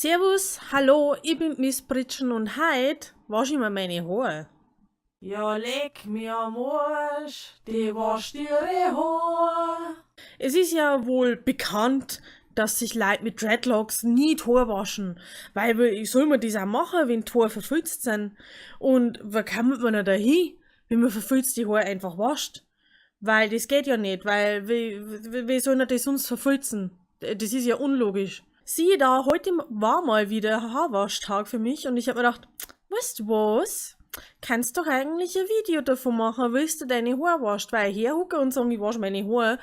Servus, hallo, ich bin Miss Pritschen und heute wasche ich mir meine Haare. Ja, leck mir am Arsch, die wascht ihre Haare. Es ist ja wohl bekannt, dass sich Leute mit Dreadlocks nie die Haare waschen, weil wie soll man das auch machen, wenn die Haare verfilzt sind? Und wo kommt man denn da hin, wenn man verfilzte Haare einfach wascht? Weil das geht ja nicht, weil wie soll man das sonst verfilzen? Das ist ja unlogisch. Siehe da, heute war mal wieder Haarwaschtag für mich und ich hab mir gedacht, weißt du was? Kannst doch eigentlich ein Video davon machen, willst du deine Haare wascht, weil ich herhucke und sagen, ich wasche meine Haare.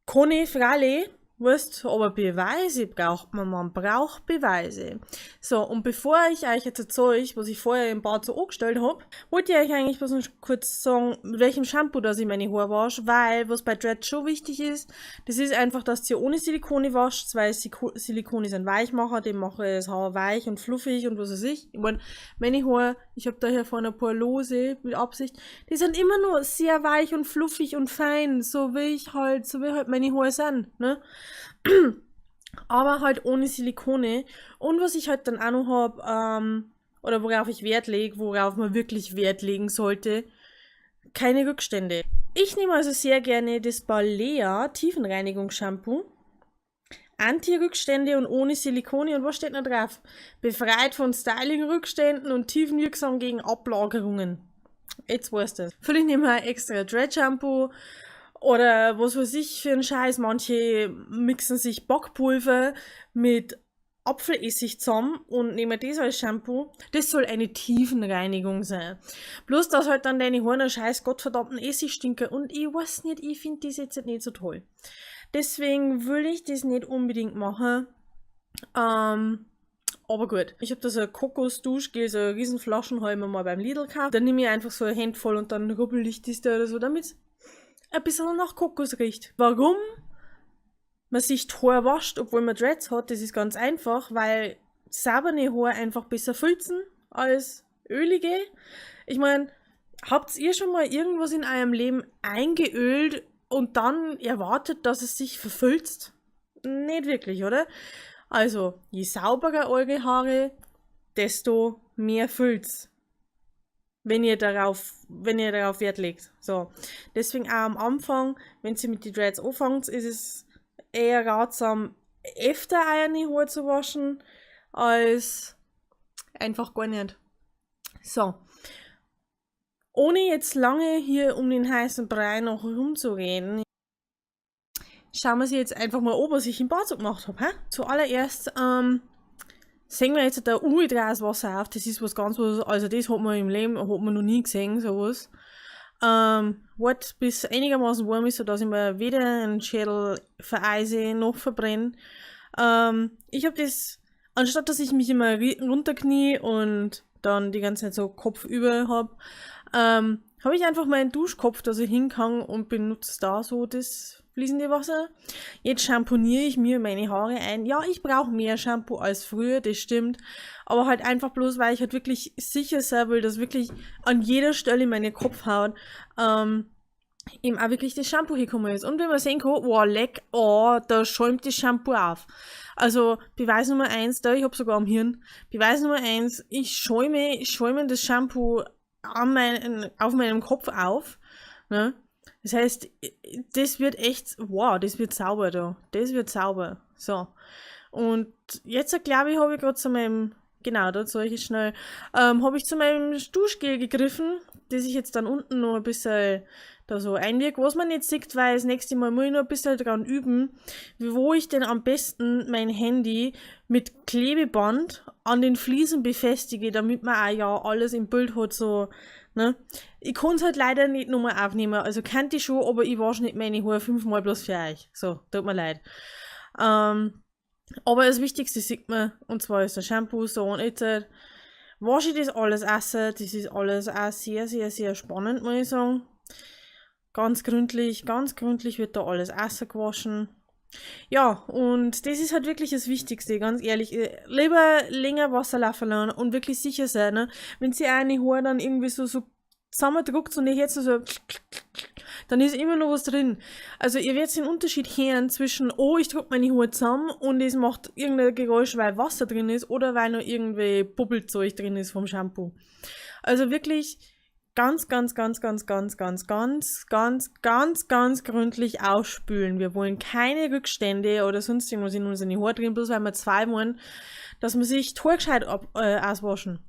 Kann ich freilich, weißt, aber Beweise braucht man, man braucht Beweise. So, und bevor ich euch jetzt erzähle, was ich vorher im Bad so angestellt hab, wollte ich euch eigentlich bloß noch kurz sagen, mit welchem Shampoo dass ich meine Haare wasche, weil, was bei Dreads schon wichtig ist, das ist einfach, dass ihr ohne Silikone wascht, weil Silikone ist ein Weichmacher, den mache ich das Haar weich und fluffig und was weiß ich. Ich mein, meine Haare, ich hab da hier vorne ein paar lose, mit Absicht, die sind immer nur sehr weich und fluffig und fein, so wie ich halt, so wie halt meine Haare sind, ne? Aber halt ohne Silikone. Und was ich halt dann auch noch hab, oder worauf ich Wert leg, worauf man wirklich Wert legen sollte, keine Rückstände. Ich nehme also sehr gerne das Balea Tiefenreinigungsshampoo. Anti-Rückstände und ohne Silikone. Und was steht noch drauf? Befreit von Styling-Rückständen und tiefenwirksam gegen Ablagerungen. Jetzt weißt du's. Vielleicht nehmen wir extra Dread-Shampoo. Oder was weiß ich für einen Scheiß, manche mixen sich Backpulver mit Apfelessig zusammen und nehmen das als Shampoo. Das soll eine Tiefenreinigung sein. Bloß, dass halt dann deine Haare nach scheiß gottverdammten Essig stinken. Und ich weiß nicht, ich find das jetzt nicht so toll. Deswegen will ich das nicht unbedingt machen. Aber gut. Ich hab da so ein Kokosduschgel, so eine riesen Flaschen hab ich mir mal beim Lidl gekauft. Dann nehme ich einfach so eine Handvoll und dann rubbel ich das da oder so, damit's ein bisschen nach Kokos riecht. Warum man sich die Haare wascht, obwohl man Dreads hat, das ist ganz einfach, weil saubere Haare einfach besser filzen als ölige. Ich mein, habt ihr schon mal irgendwas in eurem Leben eingeölt und dann erwartet, dass es sich verfilzt? Nicht wirklich, oder? Also, je sauberer eure Haare, desto mehr füllt's. Wenn ihr darauf Wert legt. So. Deswegen auch am Anfang, wenn ihr mit den Dreads anfangt, ist es eher ratsam, öfter eure Haare zu waschen, als einfach gar nicht. So. Ohne jetzt lange hier um den heißen Brei noch rumzureden, schauen wir uns jetzt einfach mal an, was ich im Bad so gemacht hab, hä? Zuallererst, sehen wir jetzt da ultra das Wasser auf, das ist was ganz was, also das hat man im Leben, hat man noch nie gesehen, sowas. Wart, bis einigermaßen warm ist, sodass ich mir weder einen Schädel vereise noch verbrenne. Ich hab das, anstatt dass ich mich immer runterknie und dann die ganze Zeit so kopfüber hab, hab ich einfach meinen Duschkopf da so hingehangen und benutze da so das fließende Wasser. Jetzt shampooniere ich mir meine Haare ein. Ja, ich brauche mehr Shampoo als früher, das stimmt. Aber halt einfach bloß, weil ich halt wirklich sicher sein will, dass wirklich an jeder Stelle meine Kopfhaut eben auch wirklich das Shampoo gekommen ist. Und wenn man sehen kann, wow, leck, oh, da schäumt das Shampoo auf. Also Beweis Nummer 1, da, ich hab sogar am Hirn, Beweis Nummer 1, ich schäume das Shampoo auf meinem Kopf auf, ne? Das heißt, das wird echt, wow, das wird sauber da. Das wird sauber. So. Und jetzt, glaube ich, habe ich grad zu meinem, genau, da zeige ich schnell, habe ich zu meinem Duschgel gegriffen, das ich jetzt dann unten noch ein bisschen da so einwirke, was man nicht sieht, weil das nächste Mal muss ich noch ein bisschen dran üben, wo ich denn am besten mein Handy mit Klebeband an den Fliesen befestige, damit man auch ja alles im Bild hat, so, ne? Ich kann's halt leider nicht nochmal aufnehmen, also kannte ich schon, aber ich wasche nicht meine Haare 5-mal bloß für euch. So, tut mir leid. Aber das Wichtigste sieht man, und zwar ist der Shampoo, so und jetzt wasche ich das alles aus, das ist alles auch sehr, sehr, sehr spannend, muss ich sagen. Ganz gründlich wird da alles ausgewaschen. Ja, und das ist halt wirklich das Wichtigste, ganz ehrlich. Lieber länger Wasser laufen lassen und wirklich sicher sein, ne? Wenn sie eine Haare dann irgendwie so zusammendruckt und ich jetzt so, Dann ist immer noch was drin. Also ihr werdet den Unterschied hören zwischen, oh, ich druck meine Haare zusammen und es macht irgendein Geräusch, weil Wasser drin ist oder weil noch irgendwie Bubbelzeug drin ist vom Shampoo. Also wirklich ganz, ganz, ganz, ganz, ganz, ganz, ganz, ganz, ganz, ganz gründlich ausspülen. Wir wollen keine Rückstände oder sonst irgendwas in unseren Haaren drin, bloß weil wir zwei wollen, dass man sich die Haare gescheit auswaschen.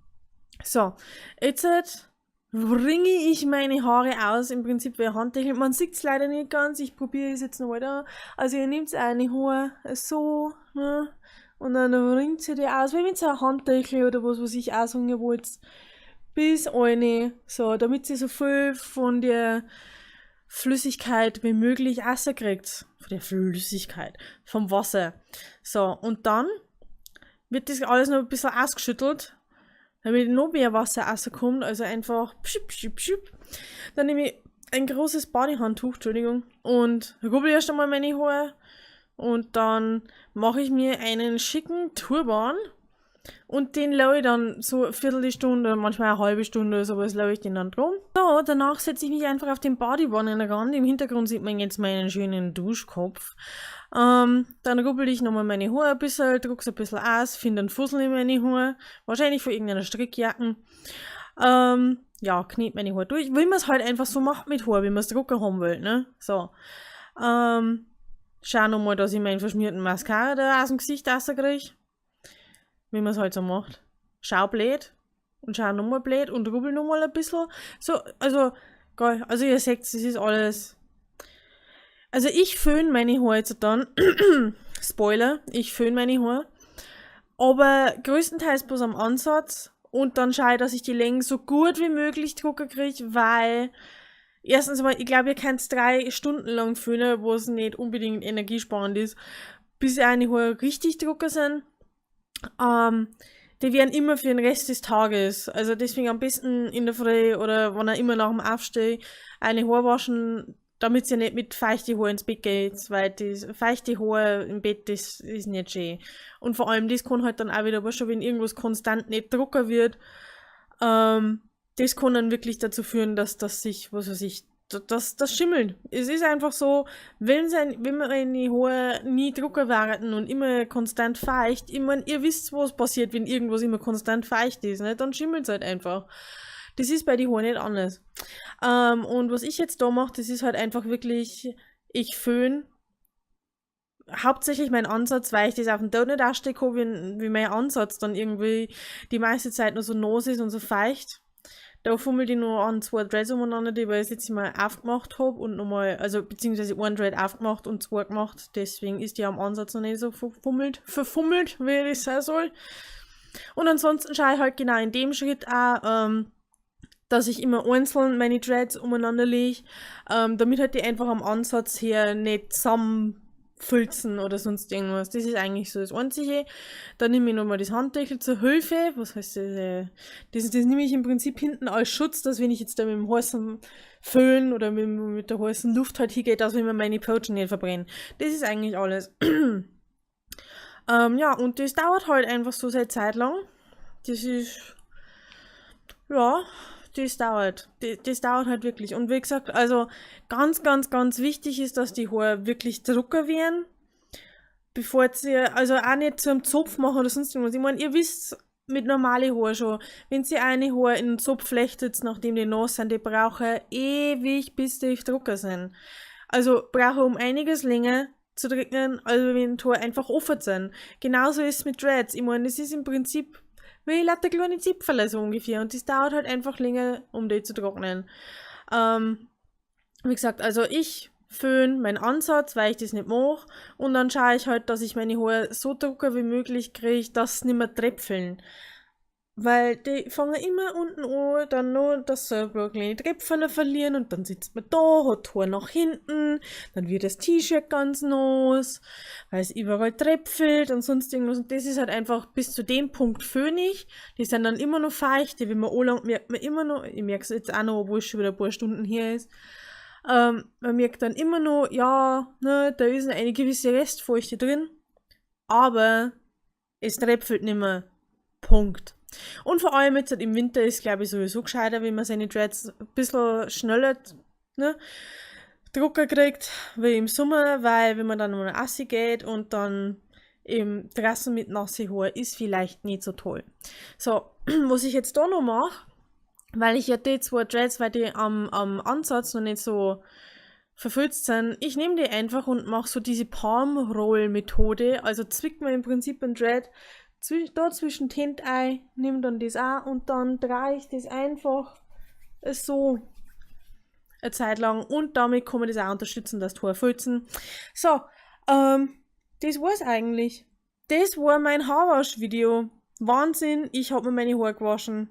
So, jetzt wringe ich meine Haare aus, im Prinzip wie ein Handtüchel. Man sieht's leider nicht ganz, ich probiere es jetzt noch weiter. Also ihr nehmt eine Haare so, ne, und dann wringt ihr die aus, wie mit so einem Handtüchel oder was, was ich auswringen wollt, bis eine, so, damit ihr so viel von der Flüssigkeit wie möglich rauskriegt. Von der Flüssigkeit, vom Wasser. So, und dann wird das alles noch ein bisschen ausgeschüttelt, damit noch mehr Wasser rauskommt, also einfach pschip, pschip, pschip. Dann nehme ich ein großes Badehandtuch, Entschuldigung, und rubbel erst einmal meine Haare und dann mache ich mir einen schicken Turban und den lasse ich dann so eine Viertelstunde, manchmal eine halbe Stunde oder sowas, lasse ich den dann drum. So, danach setze ich mich einfach auf den Badewannenrand. Im Hintergrund sieht man jetzt meinen schönen Duschkopf. Dann rubbel ich nochmal meine Haare ein bisschen, druck's ein bisschen aus, finde einen Fussel in meine Haare, wahrscheinlich von irgendeiner Strickjacke. Ja, knet meine Haare durch, wie man's halt einfach so macht mit Haar, wie man's drucken haben will, ne? So. Schau nochmal, dass ich meinen verschmierten Mascara da aus dem Gesicht rauskrieg. Wie man's halt so macht. Schau blöd und schau nochmal blöd und rubbel nochmal ein bisschen. So, also, geil. Also ihr seht, das ist alles. Also ich föhn meine Haare jetzt dann. Spoiler, ich föhn meine Haare. Aber größtenteils bloß am Ansatz. Und dann schaue ich, dass ich die Längen so gut wie möglich drucken krieg, weil erstens mal, ich glaube, ihr könnt 3 Stunden lang föhnen, wo es nicht unbedingt energiesparend ist, bis eine Haare richtig drucker sind. Die werden immer für den Rest des Tages, also deswegen am besten in der Früh oder wann er immer nach dem Aufstehen eine Haare waschen, damit ihr nicht mit feuchten Haaren ins Bett geht, weil das feuchte Haare im Bett, das ist nicht schön. Und vor allem, das kann halt dann auch wieder, weißt du, wenn irgendwas konstant nicht drucker wird, das kann dann wirklich dazu führen, dass das sich, was weiß ich, das schimmelt. Es ist einfach so, wenn man eine Haare nie drucker werden und immer konstant feucht, ich mein, ihr wisst, was passiert, wenn irgendwas immer konstant feucht ist, ne? Dann schimmelt's halt einfach. Das ist bei den Haaren nicht anders. Und was ich jetzt da mache, das ist halt einfach wirklich, ich föhn hauptsächlich meinen Ansatz, weil ich das auf dem Tod nicht anstecken kann, wie mein Ansatz dann irgendwie die meiste Zeit nur so nass ist und so feucht. Da fummel ich nur an 2 Dreads umeinander, die ich das letzte Mal aufgemacht hab und nochmal, also beziehungsweise ein Dread aufgemacht und 2 gemacht, deswegen ist die am Ansatz noch nicht so verfummelt, wie das sein soll. Und ansonsten schaue ich halt genau in dem Schritt auch, dass ich immer einzeln meine Dreads umeinander lege, damit halt die einfach am Ansatz her nicht zusammenfilzen oder sonst irgendwas. Das ist eigentlich so das Einzige. Dann nehme ich nochmal das Handtüchel zur Hilfe. Was heißt das? Das nehme ich im Prinzip hinten als Schutz, dass wenn ich jetzt da mit dem heißen Föhn oder mit der heißen Luft halt hingehe, dass ich mir meine Potion nicht verbrenne. Das ist eigentlich alles. Ja, und das dauert halt einfach so seit Zeit lang. Das ist, ja, das dauert. Das dauert halt wirklich. Und wie gesagt, also ganz, ganz, ganz wichtig ist, dass die Haare wirklich drucker werden, bevor sie, also auch nicht zum Zopf machen oder sonst irgendwas. Ich mein, ihr wisst mit normalen Haaren schon, wenn sie eine Haare in den Zopf flechtet, nachdem die nass sind, die brauchen ewig, bis die drucker sind. Also brauchen um einiges länger zu trocknen, als wenn die Haare einfach offen sind. Genauso ist es mit Dreads. Ich mein, das ist im Prinzip wie lauter kleine Zipferle so ungefähr. Und das dauert halt einfach länger, um die zu trocknen. Wie gesagt, also ich föhn meinen Ansatz, weil ich das nicht mach. Und dann schaue ich halt, dass ich meine Haare so trocken wie möglich krieg, dass sie nicht mehr tröpfeln. Weil die fangen immer unten an, dann noch, dass sie ein paar kleine Tröpfchen verlieren und dann sitzt man da, hat Haar nach hinten, dann wird das T-Shirt ganz nass, weil es überall tröpfelt und sonst irgendwas. Und das ist halt einfach bis zu dem Punkt föhnig. Die sind dann immer noch feucht, die, wenn man anlangt, merkt man immer noch, ich merk's jetzt auch noch, obwohl es schon wieder ein paar Stunden her ist, man merkt dann immer noch, ja, ne, da ist eine gewisse Restfeuchte drin, aber es tröpfelt nicht mehr. Punkt. Und vor allem jetzt halt im Winter ist, glaub ich, sowieso gescheiter, wenn man seine Dreads ein bisschen schneller, ne, Drucker kriegt wie im Sommer, weil wenn man dann nur Assi geht und dann im draußen mit nasse Haar ist vielleicht nicht so toll. So, was ich jetzt da noch mache, weil ich ja die zwei Dreads, weil die am Ansatz noch nicht so verfilzt sind, ich nehme die einfach und mache so diese Palm Roll Methode. Also zwickt man im Prinzip ein Dread da zwischen die Hände ein, nehme dann das auch und dann drehe ich das einfach so eine Zeit lang und damit kann man das auch unterstützen, dass die Haare filzen. So, das war's eigentlich. Das war mein Haarwasch-Video. Wahnsinn, ich hab mir meine Haare gewaschen.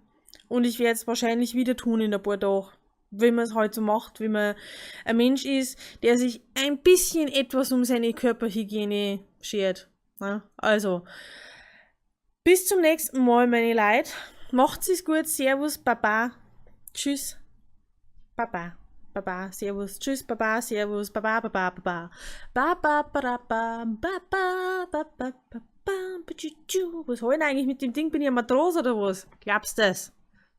Und ich werde es wahrscheinlich wieder tun in ein paar Tagen. Wie man es halt so macht, wie man ein Mensch ist, der sich ein bisschen etwas um seine Körperhygiene schert. Ne? Also, bis zum nächsten Mal, meine Leute. Macht's es gut. Servus, Baba. Tschüss. Baba. Baba, Servus, Tschüss, Baba, Servus, Baba, Baba, Baba. Baba, ba, ba, ba, ba, ba, ba, ba, ba, Was hab ich denn eigentlich mit dem Ding? Bin ich ein Matros oder was? Glaubst du das?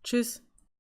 Tschüss.